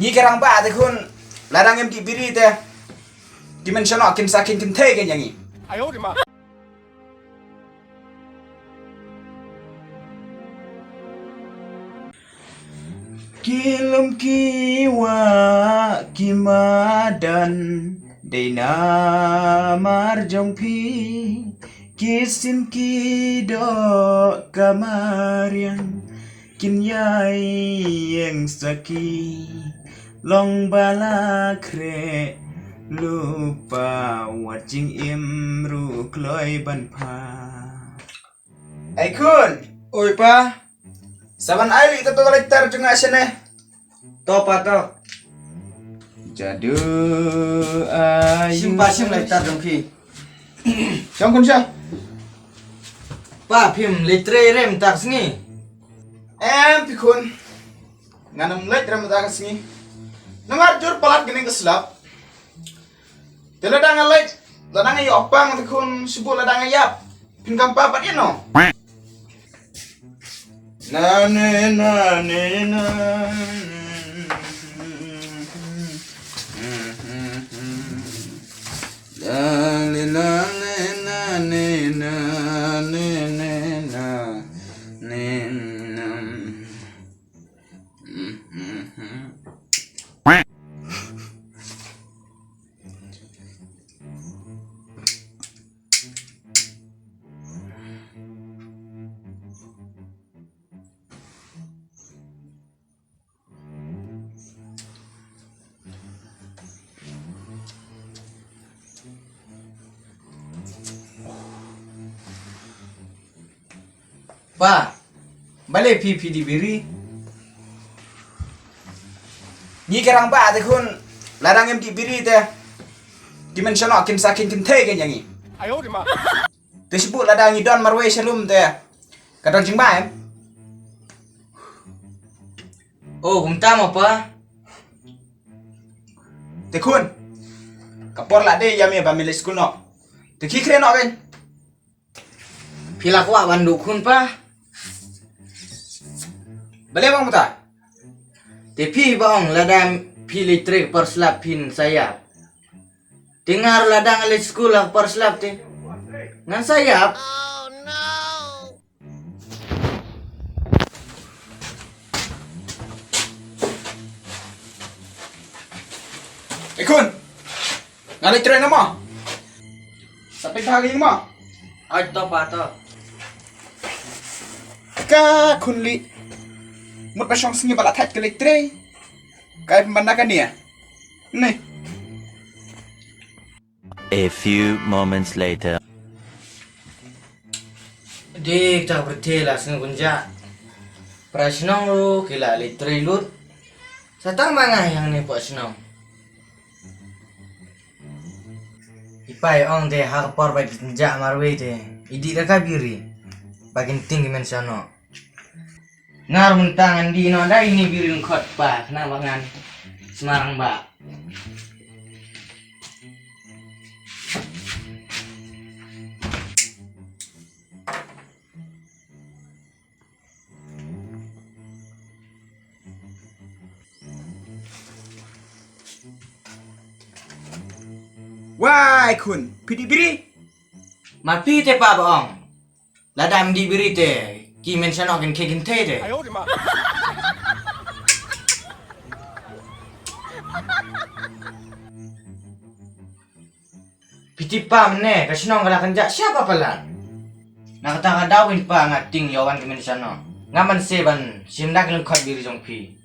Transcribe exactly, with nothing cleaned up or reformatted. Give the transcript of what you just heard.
Ngi ki rangbah te khun, lada ngim dih biri te, ki mynsiem noh kin sa kheiñ kynthei kein ïa ngi. Ki lum ki wah ki madan, dei namar jong phi. Ki sim ki doh ka mariang, kin ïai ïeng sa ki. Long ba la khreh lypa, wat jingim ruh kloi ban pha. Ai khun. Oi pa. Sa ban ai leit to ka lighter jong nga shane. To pa to. Jadu ai. Shim pa, shim lighter jong phi. Shong khun sha. Pa, phim leit trei re mynta ka sngi? Em phi khun. Ngan ym leit re mynta ka sngi. Namar jur palat kane ka slap. Te lada nga leit, lada nga ïoh pang te khun, shu bud lada nga ïap. Phin kam pa pat ïa no. Na ne na ne na. La ne na ne na ne na ne na ne na. Pa, balei phi, phi dih biri? Ngi ki rangbah te khun, lada ngim dih biri te, ki mynsiem noh kin sa kheiñ kynthei kein ïa ngi. Te shu bud lada ngi don marwei sha lum te, ka don jingbam. Oh, kumta mo pa. Te khun, ka por la dei ïa me ba me leit skul noh. Te khie kren noh kein. Phi la kwah ban duh khun pa? Balei ba ong kumta? Te phi ba ong lada phi leit trei ka por slap phin sa ïap. Te nga ruh lada nga leit skul ha ka por slap te ngan sa ïap. Eh khun, nga leit trei noh mo. Sa peit bha ïa nga mo. Ai to pa to. Ka khun Lieh. Mut ba shong sngi ba la thait ka leit trei. Ka ai pynban na kane. Ni. A few moments later. Dei kita ka pyrthei la sngew kynjah. Para shnong ruh ki la leit trei lut. Sa tang ma nga hangne hapoh shnong. I pa i ong te ha ka por ba kynjah marwei te i dih da ka biri ba kin tieng ki mynsiem noh. Nga ruh mynta ngan dih noh da ine i biri lyngkhot pa khnang ba ngan smarang ba. Wai khun, phi dih biri? Ma phi te pa ba ong. Lada ym dih biri te ki mynsiem noh kin kheiñ kynthei te. Phi tip pa mynne ka shnong ka la kynjah sha ba palat. Na kata ka daw in pa nga tieng ïa wan ki mynsiem noh. Nga mynse ban shim da ki lyngkhot biri jong phi.